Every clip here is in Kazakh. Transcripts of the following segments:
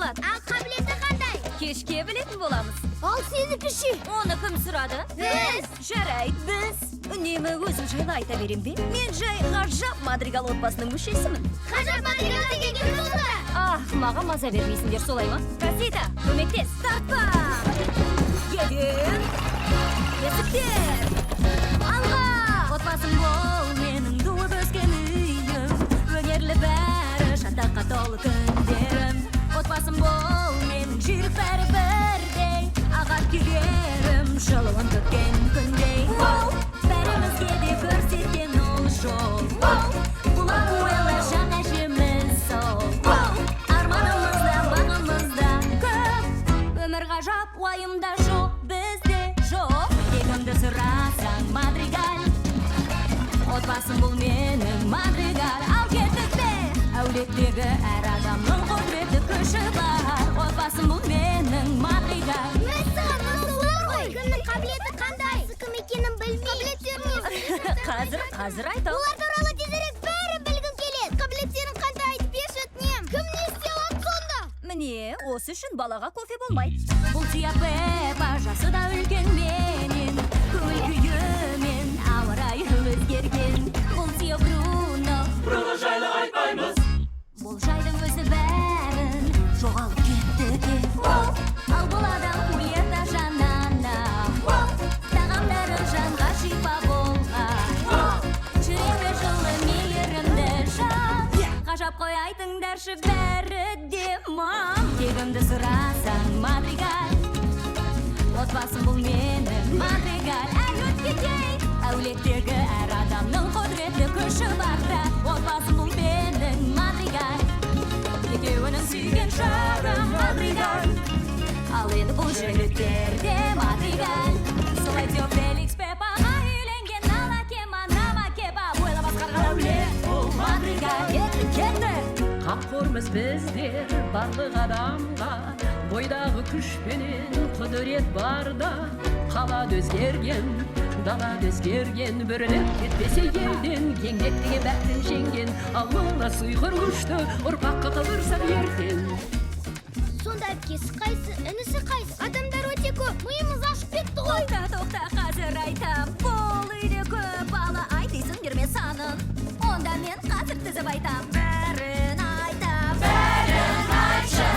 Болады. Ал қабілеті қандай? Кешке білетін боламыз. Ал сенікі ше? Оны кім сұрады? Біз! Жарайды, біз. Үнемі өзім жайлы айта берем бе? Мен жай ғажап Мадригал отбасының мүшесімін. Ғажап Мадригал деген кім сонда? Ах, маған маза бермейсіңдер, солай ма? Росита, көмектес. Тартпа! Еден! Есіктер! Алға! Отбасым бол менің туып өскен үйім. Өнерлі бәрі, шаттыққа толы күндерім. Отбасым бол менің, жүйрік бәрі бірдей. Аға әпкелерім жылуын төккен күндей. Воу! Бәрімізге де көрсеткен ол жол. Воу! Бұл Абуэла жан әжеміз сол. Воу! Арманымыз да, бағымыз да көп. Өмір ғажап, уайым да жоқ, бізде жоқ. Тегімді сұрасаң, Мадригаль. Отбасым бұл менің, Мадригаль. Ал кеттік пе? Әулеттегі әр адамның құдіретті күші бар. Отбасым бұл менің, Мадригаль. Мәссаған, мынау ғой! Кімнің қабілеті қандай? Кім екенін білмеймін. Қабілеттерін Қазір, қазір айтамын. Олар туралы тезірек бәрін білгім келеді. Қабілеттерін қандай, айтып берші, өтінемін. Кім не істей алады сонда? Міне, осы үшін балаға кофе болмайды. Бұл Тия Пеппа, жасы да үлкен менен, көңіл күйімен ауа райы өзгерген. Бұл Тио Бруно. Бруно жайлы айтпаймыз. Бұл жайдың өзі бәрін жоғалып кетті де. Ал бұл адам Хульетта жанана. Тағамдары жанға шипа болған. Жүрегі жылы, мейірімді жан. Ғажап қой, айтыңдаршы бәрі де, мам. Тегімді сұрасаң, Мадригаль. Отбасым бұл менің, Мадригаль. Әй, өткендей. Әулеттегі әр адамның құдіретті күші бар да. Отбасым бұл менің, Мадригаль. Екеуінің сүйген жары Мадригаль. Ал енді бұл жігіттер де Мадригаль. Солай Тео Феликс Пеппаға үйленген, ал әкем, анам Акеба ойлап басқарған әулет бұл Мадригаль. Кетті, кетті. Қамқормыз біздер барлық адамға. Бойдағы күшпенен құдірет барда, қалады өзгерген, далада өзгерген. Бірлік кетпесе елден, еңбек деген бәрін жеңген. Ал мына сиқыр күшті ұрпаққа қалдырсақ ертең. Сонда әпкесі қайсы, інісі қайсы? Адамдар өте көп. Миымыз ашып кетті ғой. Тоқта, тоқта, қазір айтам. Бұл үйде көп бала, ай дейсіңдер ме санын? Онда мен қазір тізіп айтам. Бәрін айтам, бәрін айтшы.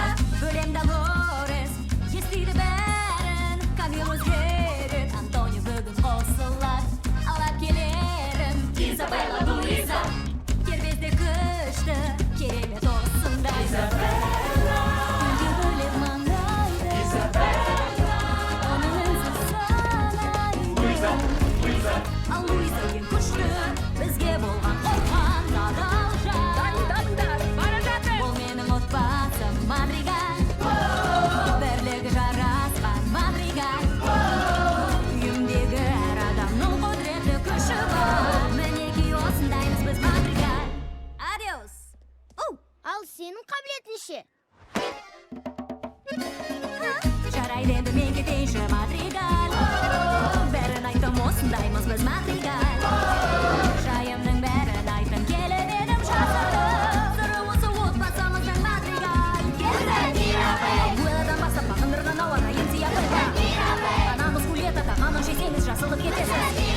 Бөлем Долорес, естиді бәрін. Камил өзгереді, Антонио бүгін қосылады. Ал әпкелерім Изабелла, Луиза. Кербезде күшті, керемет осындай. Изабелла. Гүлге бөлеп маңайды. Изабелла. Оның ізі санайды. Ал Луиза ең күшті, бізге болған қорған, адал жан. Бара жатыр. Бұл менің отбасым, Мадригаль. Бірлігі жарасқан Мадригаль. Үйімдегі әр адамның құдіретті күші бар. Мінекей, осындаймыз біз, Мадригаль. Адиос. Оу! Ал сенің қабілетің ше? Жарайды, енді мен кетейінші, Мадригаль. Бәрін айттым, осындаймыз біз, Мадригаль. Жайымның бәрін айттым, келіп едім жасырып. Сыры осы отбасымыздың, Мадригаль. Абуэладан бастап бағындырған ауа райын Тия Пеппа. Анамыз Хульетта, тағамын жесеңіз, жасылып кетесіз.